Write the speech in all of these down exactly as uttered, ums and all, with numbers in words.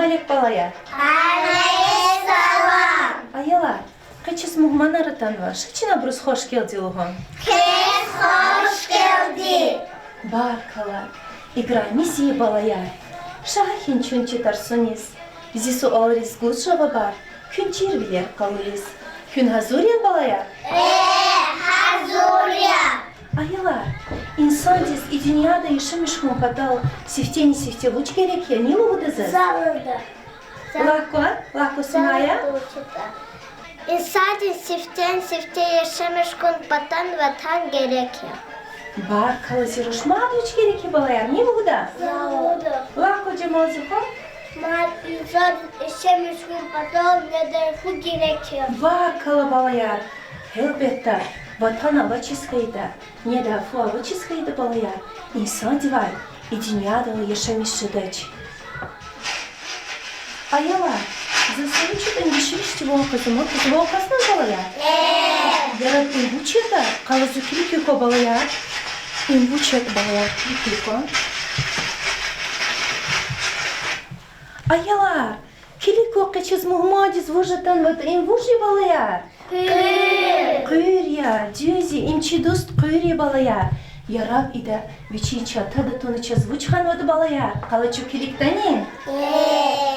алейк, балаяр. Алейкум салам. Аялар, къе чаз мугьманар атанва, ша чна абуруз хвашгелди лугьун. Квез хвашгелди. Баркалла. Играми зи балаяр, ша гьахьин чун чи тарсуниз. Зи суалриз гуз жавабар, куьн чирвилер къалуриз. Куьн гьазур я, балаяр? Э, гьазур я. Аялар, инсандиз и дуьньяда яшамиш хьун патал сифтени-сифте вуч герек я, ни лугьуда заз? Лагь кван, лагь кван, Сумая. Инсандиз сифтени-сифте яшамиш хьун патал ватан герек я. Баркалла, зи руш. Мад вуч герек я, балаяр, ни лугьуда? Лагь кван, Жамал, зи хва. Мад инсандиз яшамиш хьун патал недай фу герек я. Баркалла, балаяр. Гьелбетда, ватан авачиз хьайитӀа, недай фу авачиз хьайитӀа, балаяр, инсандивай и дуьньядал яшамиш жедач. Аялар, заз са вуч ятӀани гишинишди ван къвезва, ван къвезвани, балаяр? Яраб им вуч ятӀа, къала зун килигин кван, балаяр. Им вуч ятӀа, балаяр, килигин кван. Аялар, килиг кван, къе чаз мугьмандиз вуж атанватӀа, им вуж я, балаяр? Къуьр. Къуьр я, дуьз я, им чи дуст къуьр я, балаяр. Яраб ида вичин чантада туна чаз вуч хьанватӀа, балаяр? Къала чун килигдани?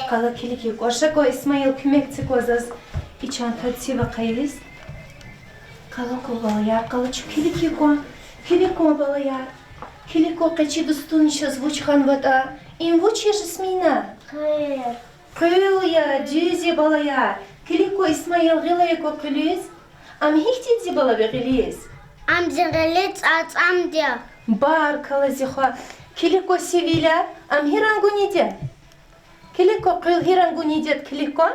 Къала килигин кван, ша кван, Исмаил, куьмек це кван заз и чантадиз вахъиз. Къала кван, балаяр, къала чун килигин кван. Килиг кван, балаяр. Килиг кван, къе чи дустуни чаз вуч хьанватӀа. Им вуч я, Жасмина? Къуьл я, дуьз я, балаяр. Килиг кван, Исмаил, гъил ая кван къуьлуьз. Ам гьихьтинди я, бала, ви гъилиз? Ам зи гъилиз цӀарцӀамди я. Баркалла, зи хва. Килиг кван, Севиля, ам гьи рангунид я? Килиг кван, къуьл гьи рангунид я, килиг кван.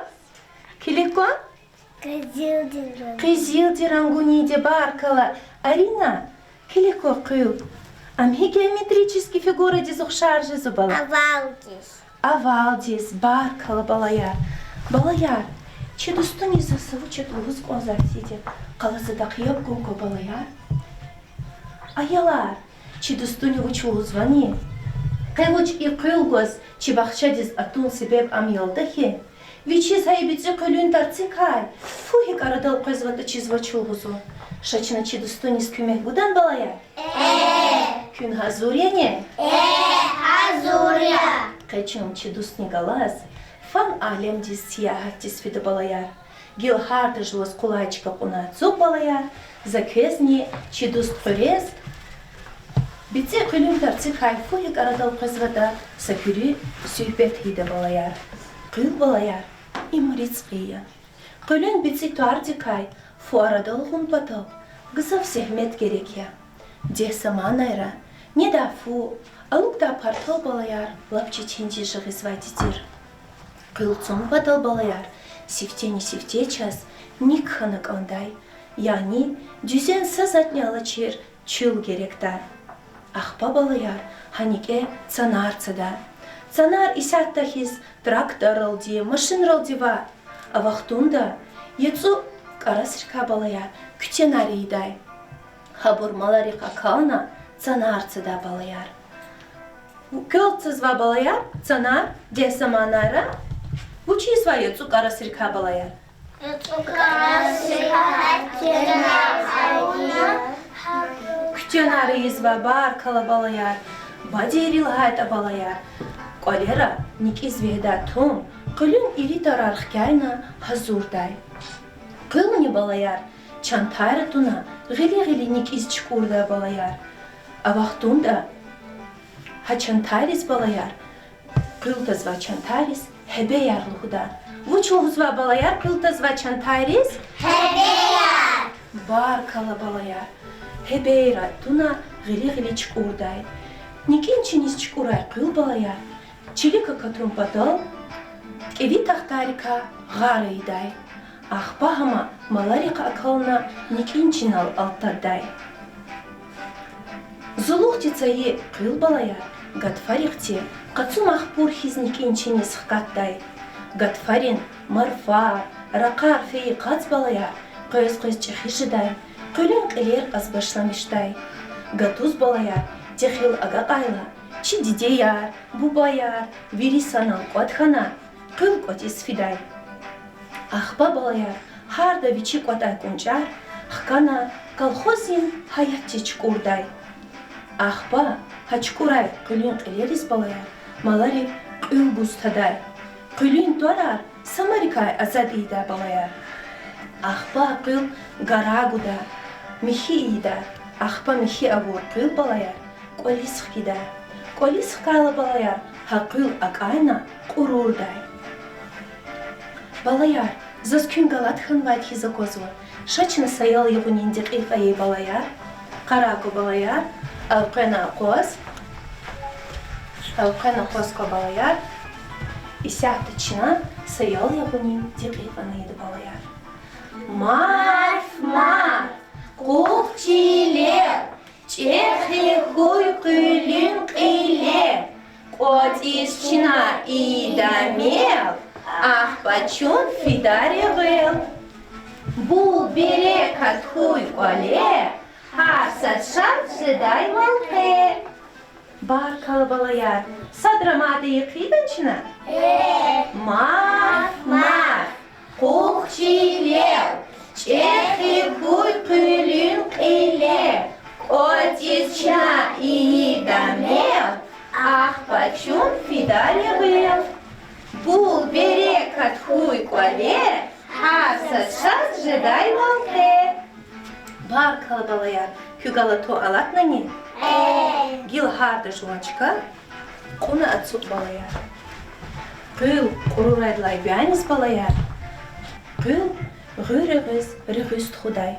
Килиг кван. Къизилди рангунид я, баркалла. Арина, килиг кван, къуьл. Ам гьи геометрический фигурадиз ухшар жезва, бала? Овалдиз. Овалдиз, баркалла, балаяр. Балаяр, чи дустуниз заз са вуч ятӀа лугьуз кӀанзавайди я, къала за дахъ яб гун кван, балаяр. Аялар, чи дустуни вуч лугьузвани? Къе вуч и къуьл гваз чи бахчадиз атун себеб ам ялда хьи, вичиз гьа и бицӀи къуьлуьн тарцикай фу гьикӀ арадал къвезватӀа чизвач лугьузва. Ша чна чи дустуниз куьмек гудани, балаяр? Куьн гьазур яни? Къе чун чи дустни галаз фан алемдиз сиягьатдиз фида, балаяр. Гила гьар тажлуз къулай чка кьуна ацукь, балаяр, за квезни чи дуст къуьрез бицӀи къуьлуьн тарцикай фу гьикӀ арадал къвезватӀа са куьруь суьгьбет ийида, балаяр. Къуьл, балаяр, им ризкьи я. Къуьлуьн бицӀи твардикай фу арадал гъун патал гзаф зегьмет герек я. Дегь заманайра недай фу, алукӀдай партал, балаяр, лап четиндиз жагъизвайди тир. Къуьл цун патал, балаяр, сифтени-сифте чаз ник хьана кӀандай, яни дуьзен са затӀни алачир чуьл герекда. Ахпа, балаяр, гьа никӀе цанар цада. Цанар исятда хьиз тракторралди, машинралди ваъ, а вахтунда яцӀу кӀарасрикай, балаяр, куьтенар ийидай. Гьабур маларихъ акална цанар цадай, балаяр. Квел цазвай, балаяр, цанар дегь заманайра вуч ийизвай яцӀу кӀарасрикай, балаяр? Куьтенар ийизвай, баркалла, балаяр. Бадейри лагьайтӀа, балаяр, кӀвалера никӀиз вегьидай тум къуьлуьн ири тарар хкяйна гьазурдай. Къуьлни, балаяр, чантайра туна гъили-гъили никӀиз чукӀурдай, балаяр. А вахтунда гьа чантайриз, балаяр, къуьл тазвай чантайриз гьебеяр лугьуда. Вуч лугьузва, балаяр, къуьл тазвай чантайриз? Гьебеяр. Баркалла, балаяр. Гьебейра туна гъили-гъили чукӀурдай. НикӀин чиниз чукӀурай къуьл, балаяр, чилик акатун патал кӀеви тахтайрикай гъар ийидай. Ахпа гьам маларихъ акална никӀин чинал алтаддай. Зулухъди цайи къуьл, балаяр, гатфарихъди къацу махпур хьиз никӀин чиниз хкатдай. Гатфарин марфар, ракъар фейи къад, балаяр, къвез-къвез чӀехи жедай, къуьлуьн кьилер кьаз башламишдай. Гатуз, балаяр, техил агакьайла, чи дидеяр, бубаяр вири санал кӀватӀ хьана, къуьл кӀватӀиз фидай. Ахпа, балаяр, гьарда вичи кӀватӀай кӀунчӀар хкана колхоздин гьаятдиз чукӀурдай. Ахпа гьа чукӀурай къуьлуьн кьилериз, балаяр, маларив къуьл гуз тадай. Къуьлуьн тӀварар самарикай азад ийидай, балаяр. Ахпа къуьл гара гуда, михьи ийида. Ахпа михьи авур къуьл, балаяр, кӀвализ хкида. КӀвализ хкайла, балаяр, гьа къуьл акӀайна кьурурдай. Балаяр, заз куьн галат хьанвайди хьиз аквазва. Ша чна са ял югъунин декьикьа ая, балаяр. Къарагъ ква, балаяр. Элкъвена акъваз. Элкъвена акъваз ква, балаяр. Исятда чна са ял югъунин декьикьа ийида, балаяр. Марф, марф, кьухь чилел, чӀехи хьуй къуьлуьн кьилел, кӀватӀиз чна ийида мел, ахпа чун фида регъвел. Бул-берекат хьуй кӀвале, гьар сад шад жедайвал къе. Баркалла, балаяр. Садра мад ийиз хъийидан чна? Марф, марф, кьухь чилел, чӀехи хьуй къуьлуьн кьилел, кӀватӀиз чна ийида мел, ахпа чун фида регъвел. Бул-берекат хьуй кӀвале, гьар сад шад жедайвал къе. Баркалла, балаяр, куь галатун алатнани? Гила гьарда жуван чка кьуна ацукь, балаяр. Къуьл кьурурайдалай ваниз, балаяр, къуьл гъуьр регъуьз регъуьз тухудай.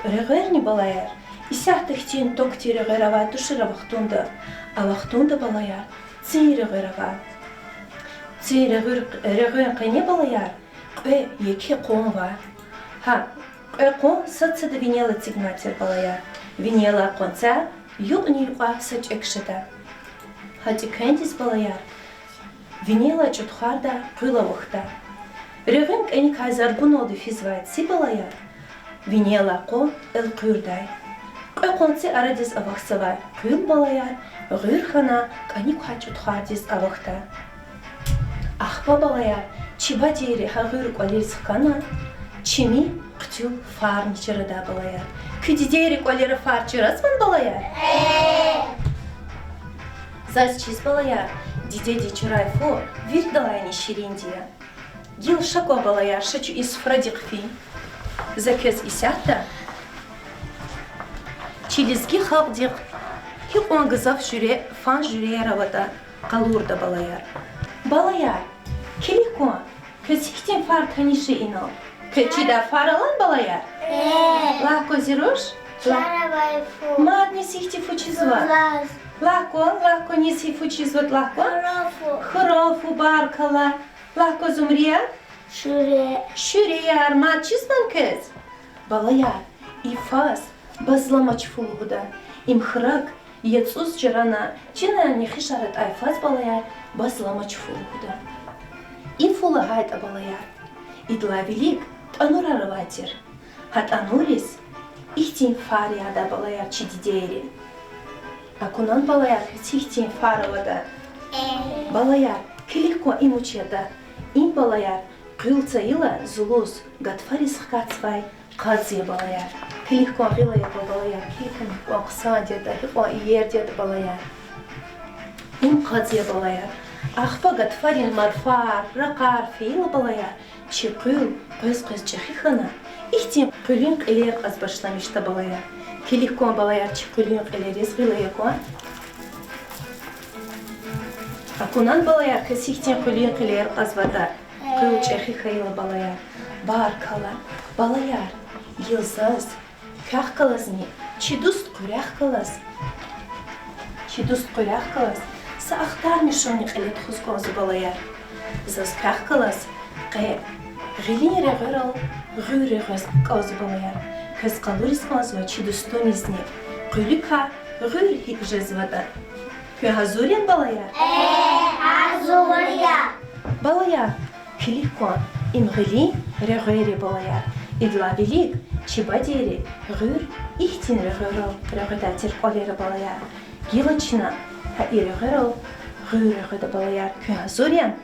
Регъуьрни, балаяр, исятда хьтин ток тир регъуьр авай тушир а вахтунда. А вахтунда, балаяр, цин регъуьр авай. Цин регъуьр, регъуьрин къене, балаяр, кьве еке къван ава. Гьа, кьве къван сад-сада винел эцигнавай тир, балаяр. Винелай къванцел юкьни-юкьва са тӀвек жеда. Гьа тӀвекендиз, балаяр, винелай чӀутхвардай къуьл авахьда. Регъуьн кӀаникай зарбуналди физвай ци, балаяр, винелай къван элкъуьрдай. Кьве къванцин арадиз авахьзавай къуьл, балаяр, гъуьр хьана кӀаникай чӀутхвардиз авахьда. Ахпа, балаяр, чи бадейри гьа гъуьр кӀвализ хкана, чими хъуьтуьл фарни чрадай, балаяр. Куь дидейри кӀвалера фар чразвани, балаяр? Заз чиз, балаяр, дидедин чрай фу виридалайни ширинди я. Гила ша кван, балаяр, ша чун и суфрадихъ фин. За квез исятда чи лезги халкьдихъ гьикьван гзаф жуьре фан жуьреяр аватӀа къалурда, балаяр. Балаяр, килиг кван, квез гьихьтин фар таниш я инал? Квез чидай фар алани, балаяр? Лагь кван, зи руш. Мадни зи гьихьтин фу чизва? Лагь кван, лагь кван, низ гьи фу чизватӀа, лагь кван. Хурал фу, баркалла. Лагь кван, Зумрият. Шуьреяр. Мад чизвани квез? Балаяр, и фаз базламач фу лугьуда. Им храк яцӀуз чрана, чна нехишар атӀай фаз, балаяр, базламач фу лугьуда. И фу лагьайтӀа, балаяр, идалай вилик тӀанурар авай тир. Гьа тӀануриз ихьтин фар ядай, балаяр, чи дидейри. Акунани, балаяр, квез гьихьтин фар аватӀа? Балаяр, килиг кван, им вуч ятӀа? Им, балаяр, къуьл цайила зулуз гатфариз хкатзавай къаз я, балаяр. Килиг кван, гъил ая кван, балаяр, килиг кван, гьикьван хъсанди ятӀа, гьикьван иерди ятӀа, балаяр. Им къаз я, балаяр. Ахпа гатфарин марфар, ракъар фейила, балаяр, чи къуьл къвез-къвез чӀехи хьана, ихьтин къуьлуьн кьилер кьаз башламишда, балаяр. Килиг кван, балаяр, чи къуьлуьн кьилериз, гъил ая кван. Акунани, балаяр, квез гьихьтин къуьлуьн кьилер кьазватӀа, къуьл чӀехи хьайила, балаяр? Баркалла. Балаяр, гила заз квехъ галазни чи дуст Къуьряхъ галаз, чи дуст Къуьряхъ галаз са ахтармишунни кьиле тухуз кӀанзава, балаяр. Заз квехъ галаз къе гъилин регъуьрал гъуьр регъвез кӀанзава, балаяр. Квез къалуриз кӀанзава чи дустунизни къуьлуькай гъуьр гьикӀ жезватӀа. Куьн гьазур яни, балаяр? Балаяр, килиг кван, им гъилин регъуьр я, балаяр. Идалай вилик чи бадейри гъуьр ихьтин регъуьрал регъведай тир кӀвалера, балаяр. Гила чна гьа и регъуьрал гъуьр регъведа, балаяр. Куьн гьазур я?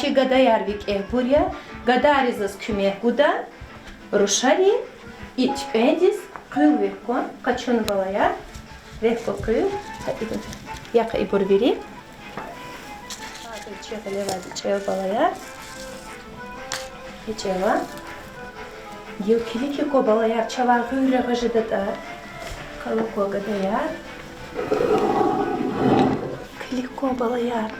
Чи гадаяр викӀегьбур я, гадайри заз куьмек гуда рушари и туькӀвендиз къуьл веква къачуна, балаяр. Веква къуьл, яхъ ибур вири. Чи гъилевайди чӀев, балаяр. И чӀева. Гила килиг ква, балаяр, чавай гъуьр регъве жедатӀа. Къала ква, гадаяр. Килиг ква, балаяр.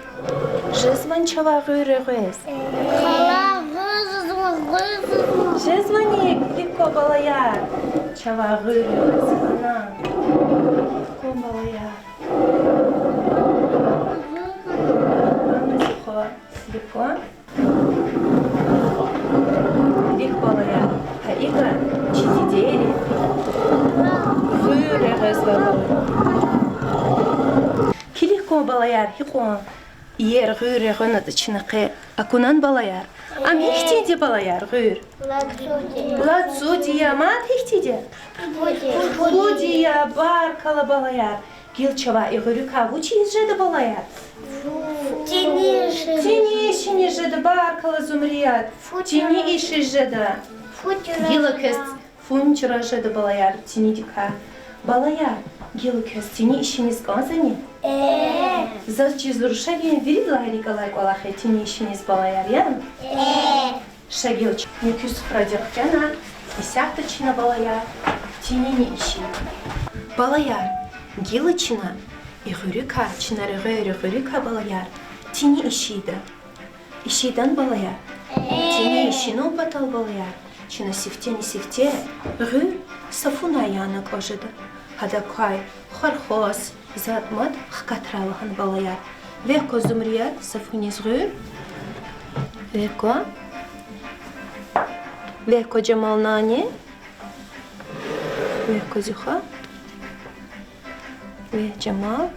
Жезвани чавай гъуьр регъвез? Къала гъуьр жезва, гъуьр жезва. Жезвани, килиг ква, балаяр. Чавай гъуьр регъвез ана. Килиг ква, балаяр. Ана зи хва, килиг ква. Килиг, балаяр, гьа икӀа чи дидейри гъуьр регъвезва, балаяр. Килиг ква, балаяр, гьикьван иер гъуьр регъвенатӀа чна къе, акунани, балаяр? Ам гьихьтинди я, балаяр, гъуьр? Лацуди. Лацуди я, мад гьихьтинди я? Фуди. Фуди я, баркалла, балаяр. Гила чавай и гъуьруькай вуч ийиз жеда, балаяр? Тини ишиниз. Тини ишиниз жеда, баркалла, Зумрият. Тини ишиз жеда. Гила квез фу чраз жеда, балаяр, тинидикай. Балаяр, гила квез тини ишиниз кӀанзавани? Заз чиз рушарин виридалай рикӀ алай кӀвалах я тини ишиниз, балаяр, я? Ша гила чна муькуь суфрадихъ кхьена, исятда чна, балаяр, тинини иши. Балаяр, гила чна и гъуьруькай, чна регъвей гъуьруькай, балаяр, тини ишида. Ишидани, балаяр? Тини ишинун патал, балаяр, чна сифтени-сифте гъуьр сафунай яна кӀан жеда. Гьадакай хархваз, затӀ-матӀ хкатрай лагьана, балаяр. Веква, Зумрият, сафуниз гъуьр. Веква. Веква, Жамал, нани. Веква, Зуьха. Веква, Жамал.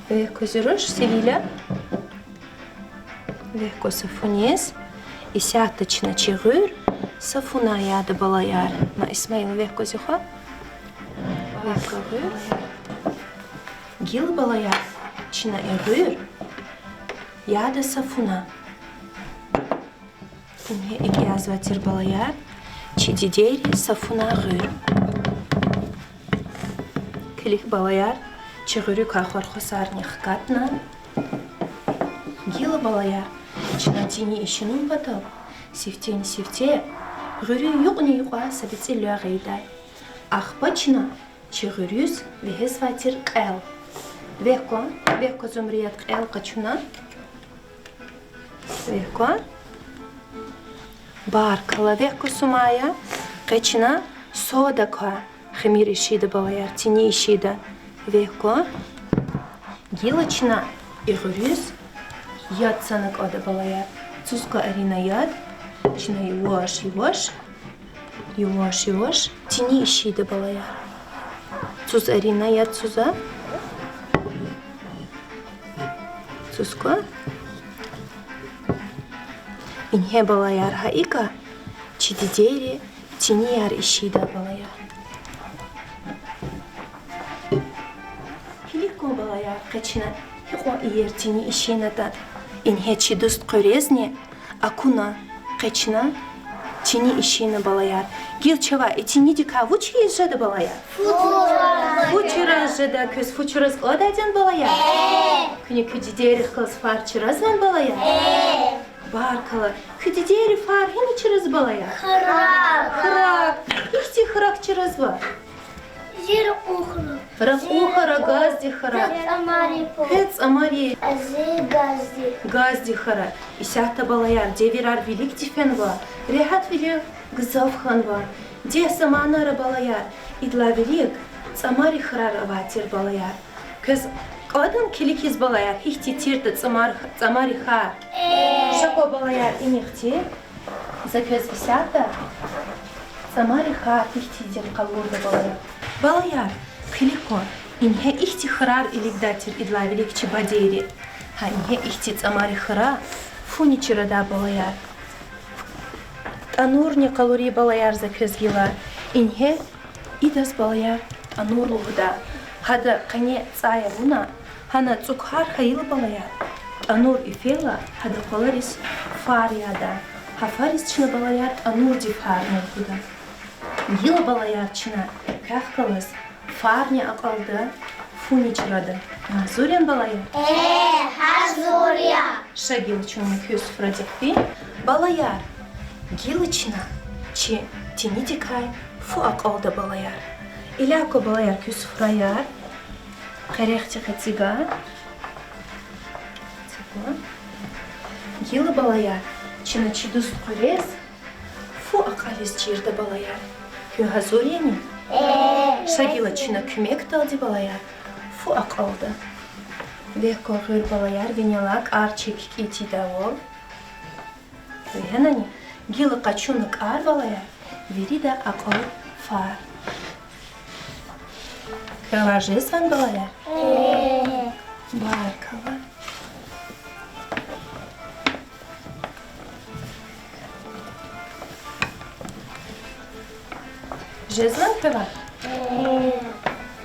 Веква, Зуьруш, Селиля. Веква, сафуниз. Исятда чна чи гъуьр сафунай яда, балаяр. Ма, Исмаил, веква, Зуьха. Веква, гъуьр. Гила, балаяр, чна и гъуьр яда сафунай. Ингье икӀ язва тир, балаяр, чи дидейри сафунай гъуьр. Килиг, балаяр, чи гъуьруькай хархвазарни хкатна. Гила, балаяр, чна тини ишинун патал сифтени-сифте гъуьруьн юкьни-юкьвай са бицӀи луьгъ ийидай. Ахпа чна чи гъуьруьз вегьезвай тир кьел. Веква, веква, Зумрият, кьел къачуна. Веква. Баркалла, веква, Сумая. Къе чна содакай химир ишида, балаяр, тини ишида. Веква. Гила чна и гъуьруьз яд цана кӀанда, балаяр. Цуз ква, Арина, яд. Чна яваш-яваш, яваш-яваш тини ишида, балаяр. Цуз, Арина, яд цуз. Цуз ква. Ингье, балаяр, гьа икӀа чи дидейри тинияр ишида, балаяр. Килиг ква, балаяр, къе чна гьикьван иер тини ишинатӀа. Ингье чи дуст хъуьрезни акуна къе чна тини ишина, балаяр. Гила чавай и тинидикай вуч ийиз жеда, балаяр? Фу чраз жеда. Квез фу чраз кӀандайди яни, балаяр? Куьне куь дидейрихъ галаз фар чразвани, балаяр? Баркалла. Куь дидейри фар гьина чраз, балаяр? Храк. Ихьтин храк чразва? Ракьу храк, газди храк. Квез цӀамари. Газди храк. Исятда, балаяр, девирар виликди фенва, регьятвилер гзаф хьанва. Дегь заманара, балаяр, идалай вилик цӀамари храр авай тир, балаяр. Квез кӀандани килигиз, балаяр, гьихьтин тиртӀа цӀамари храр? Ша ква, балаяр, инихъ тир. За квез исятда цӀамари храр гьихьтинди къалурда, балаяр. Балаяр, килиг ква, ингье ихьтин храр илигдай тир идалай вилик чи бадейри. Гьа ингье ихьтин цӀамари храр фуни чрадай, балаяр. ТӀанурни къалурай, балаяр, за квез гила. Ингье идаз, балаяр, тӀанур лугьуда. Гьада къене цӀай авуна, гьана цӀукар хьайила, балаяр, тӀанур ифейла, гьада къвалариз фар яда. Гьа фариз чна, балаяр, тӀанурдин фарни лугьуда. Гила, балаяр, чна квехъ галаз фарни акьалда, фуни чрада. Гьазур яни, балаяр? Э, гьазур я. Ша гила чун куь суфрадихъ фин. Балаяр, гила чна чи тинидикай фу акьалда, балаяр. Иляй кван, балаяр, куь суфраяр. Къерехдихъ эцигай. Гила, балаяр, чна чи дуст къуьрез фу акьализ чирда, балаяр. Куьн гьазур яни? Ша гила чна куьмекдалди, балаяр, фу акьалда. Векь кван гъуьр, балаяр, винелай кӀар чиг кӀитидайвал. Вегьенани? Гила къачуна кӀар, балаяр, вирида акьал фар. Квевай жезвани, балаяр? Баркалла. Жезвани квевай?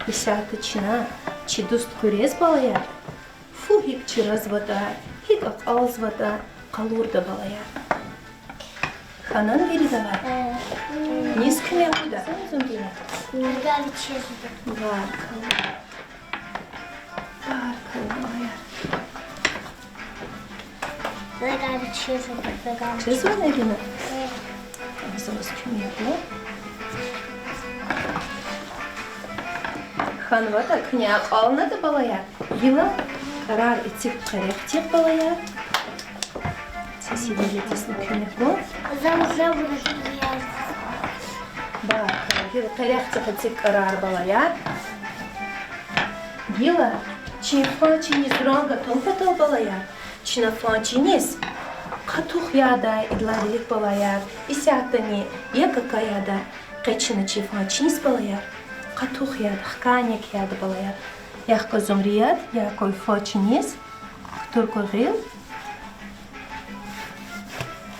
Исятда чна чи дуст къуьрез, балаяр, фу гьикӀ чразватӀа, гьикӀ акьалзаватӀа къалурда, балаяр. Хьанани виридавай? Низ куьмек гуда? Зун, зун бина. Баркалла. Баркалла, балаяр. Чизвани, Арина? Заз куьмек гу. ХьанватӀа, куьне акьалнатӀа, балаяр. Гила кӀарар эциг къерехдихъ, балаяр. Сесилия, дисни куьмек гу. Баркалла, гила къерехдихъ эциг кӀарар, балаяр. Гила чи фан чиниз ранг атун патал, балаяр, чна фан чиниз къатух ядай идалай вилик, балаяр, исятдани я кака яда, къе чна чи фан чиниз, балаяр, къатух яда, хкяник яда, балаяр. Яхка, Зумрият, яхка фан чиниз, кутур кван гъил.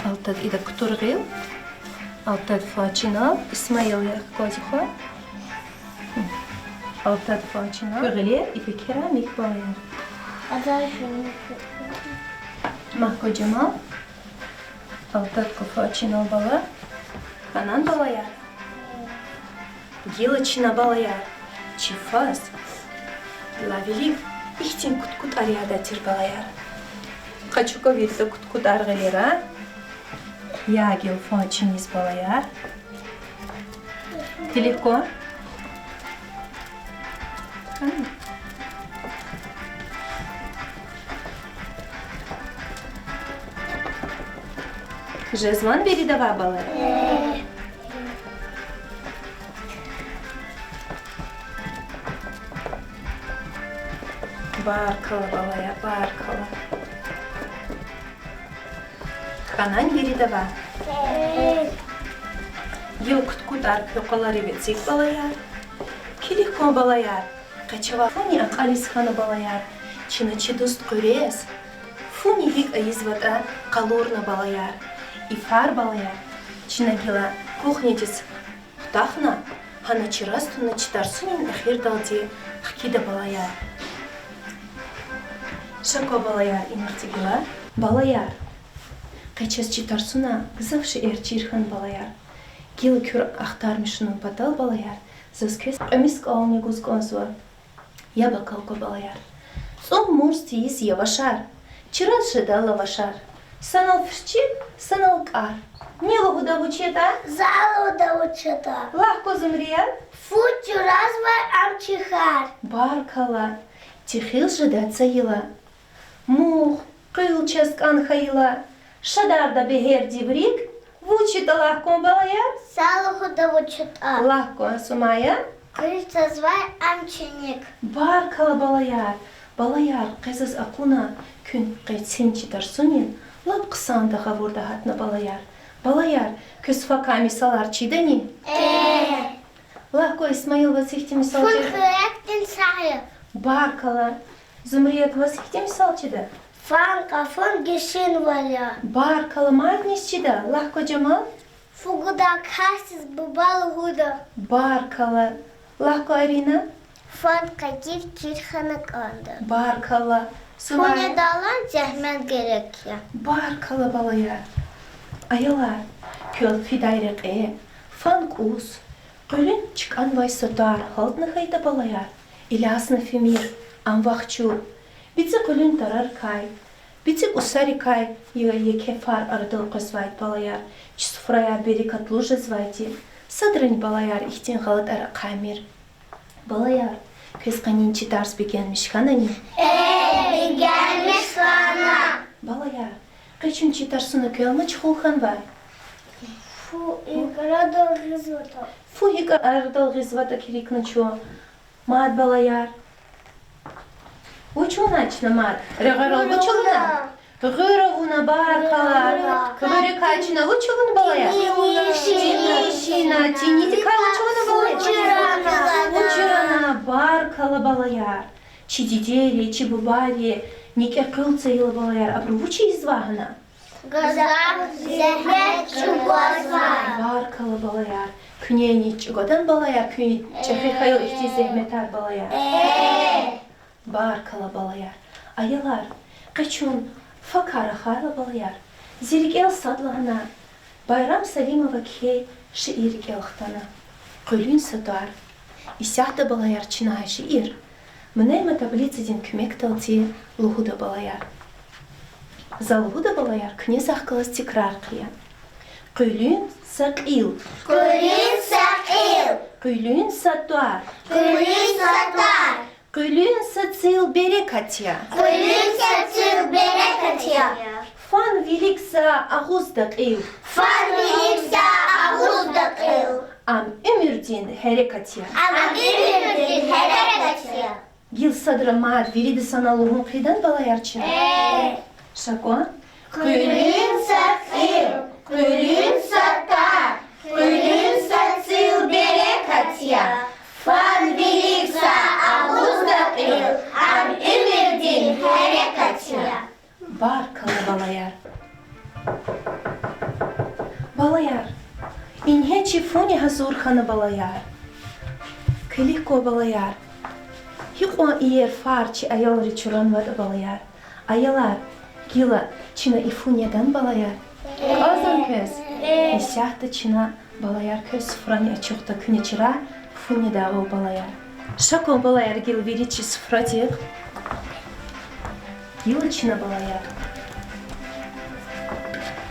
Алтад ида кутур гъил. Алтад фан чинал, Исмаил, яхка кваз хва. Алтад фан чинал. Куь гъилер ипекера михьи, балаяр. Магьку, Жамал. Алтад кван фан чинал, бала. Хьанани, балаяр? Гила чна, балаяр, чи фандилай вилик ихьтин куткутӀар ядай тир, балаяр. Къачу кван вирида куткутӀар гъилера. Я гила фан чиниз, балаяр. Телефон. Жезвани виридавай, балаяр? Баркалла, балаяр, баркалла. Хьанани виридавай? Гила куткутӀар куь къваларив эциг, балаяр. Килиг кван, балаяр, къе чавай фуни акьализ хьана, балаяр, чна чи дуст къуьрез фуни гьикӀ ийизватӀа къалурна, балаяр. И фар, балаяр, чна гила кухнядиз хутахна, гьана чраз туна чи тарсунин эхирдалди хкида, балаяр. Ша кван, балаяр, инихъди гила. Балаяр, къе чаз чи тарсуна гзаф шейэр чир хьана, балаяр. Гила куьр ахтармишунин патал, балаяр, заз квез кьве мискӀални гуз кӀанзава. Яб акал кван, балаяр. ЦӀун мурс тийиз явашар, чраз жеда лавашар. Санал фирчи, санал кӀар. Ни лугьуда, вуч ятӀа? За лугьуда, вуч ятӀа. Лагь кван, Зумрият. Фу чразвай ам чи хьар. Баркалла. Техил жеда цайила. Мух, къуьл чаз кӀан хьайила, шадарда бегьердив рикӀ, вуч ятӀа, лагь кван, балаяр? За лугьуда, вуч ятӀа. Лагь кван, Сумая. Къуьл чразвай ам чи ник. Баркалла, балаяр. Балаяр, къе заз акуна, куьн къе цин чи тарсунин лап хъсанда гъавурда гьатна, балаяр. Балаяр, квез факай мисалар чидани? Э. Лагь кван, Исмаил, ваз гьихьтин мисал чида? Фу хуьрекдин сагъ я. Баркалла. Зумрият, ваз гьихьтин мисал чида? Фан къафун гишинвал я. Баркалла. Мад низ чида? Лагь кван, Жамал. Фу гудай касдиз буба лугьуда. Баркалла. Лагь кван, Арина. Фан къекъив чир хьана кӀанда. Баркалла. Фу Сумая. Недаллаз зегьмет герек я. Баркалла, балаяр. Аялар, квел фидай рекье фан кӀус, къуьлуьн чкӀанвай са тӀвар гьалтна хьайитӀа, балаяр, Илясна фимир, ам вахчур. БицӀи къуьлуьн тарарикай, бицӀи кӀусарикай я-, еке фар арадал къвезвайди, балаяр, чи суфраяр берекатлу жезвайди. Садрани, балаяр, ихьтин гъалатӀар ахъаймир. Балаяр, квез къенин чи тарс бегенмиш хьанани? Э, бегенмиш хьана. Балаяр, къе чун чи тарсуна квел мачхул хьанвай? Фу гьикӀ арадал гъизватӀа. Фу гьикӀ арадал гъизватӀа килигна чун. Мад, балаяр. Вуч авуна чна мад? Регъуьрал вуч авуна? Гъуьр авуна, баркалла. Гъуьрикай чна вуч авуна, балаяр? Тини. Тини, тинидикай вуч авуна, балаяр? Учрана. Учрана, баркалла, балаяр. Чи дидейри, чи бубайри никӀе къуьл цайила, балаяр, абуру вуч ийизвай гьана? Гзаф зегьмет чӀугвазвай. Баркалла, балаяр. Куьне ни чӀугвадан, балаяр, куьн чӀехи хьайила ихьтин зегьметар, балаяр? Э. Баркалла, балаяр. Аялар, къе чун факар ахъайла, балаяр, зи рикӀел садлагьана, Байрам Салимова кхьей шиир рикӀел хтана. Къуьлуьн са тӀвар. Исятда, балаяр, чна гьа шиир мнемотаблицадин куьмекдалди лугьуда, балаяр. За лугьуда, балаяр, куьне захъ галаз тикрар хъия. Къуьлуьн са кьил. Къуьлуьн са кьил. Къуьлуьн са тӀвар. Къуьлуьн са тӀвар. Къуьлуьн са цил берекат я. Къуьлуьн са цил берекат я. Фан вилик са агъуз дакьил. Фан вилик са агъуз дакьил. Ам уьмуьрдин гьерекат я. Ам уьмуьрдин гьерекат я. Гила садра мад вирида санал лугьун хъийидан, балаяр, чна? Э. Ша кван. Къуьлуьн са кьил, къуьлуьн са тӀвар, къуьлуьн са цил берекат я. Фан вилик са агъуз дакьил, ам уьмуьрдин гьерекат я. Баркалла, балаяр. Балаяр, ингье чи фуни гьазур хьана, балаяр. Килиг кван, балаяр, гьикьван иер фар чи аялри чуранватӀа, балаяр. Аялар, гила чна и фу недан, балаяр? КӀанзавани квез? Исятда чна, балаяр, квез суфрани ачухда, куьне чрай фу недайвал, балаяр. Ша кван, балаяр, гила вири чи суфрадихъ. Гила чна, балаяр,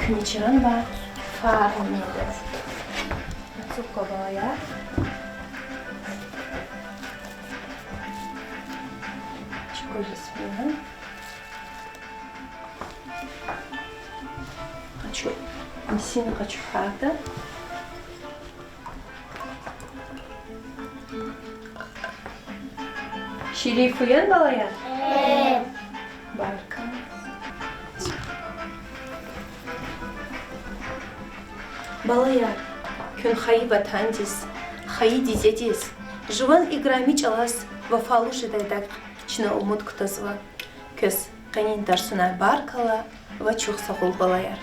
куьне чранвай фарни неда. Ацукь кван, балаяр. Чукурла сфина. Къачу. Мисина къачу хьайитӀа. Ширин фу яни, балаяр? Э. Баркалла. Балаяр, куьн хайи ватандиз, хайи дидедиз, жуван играми чӀалаз вафалу жедайдак чна умуд кутазва. Квез къенин тарсунай баркалла ва чухсагъул, балаяр.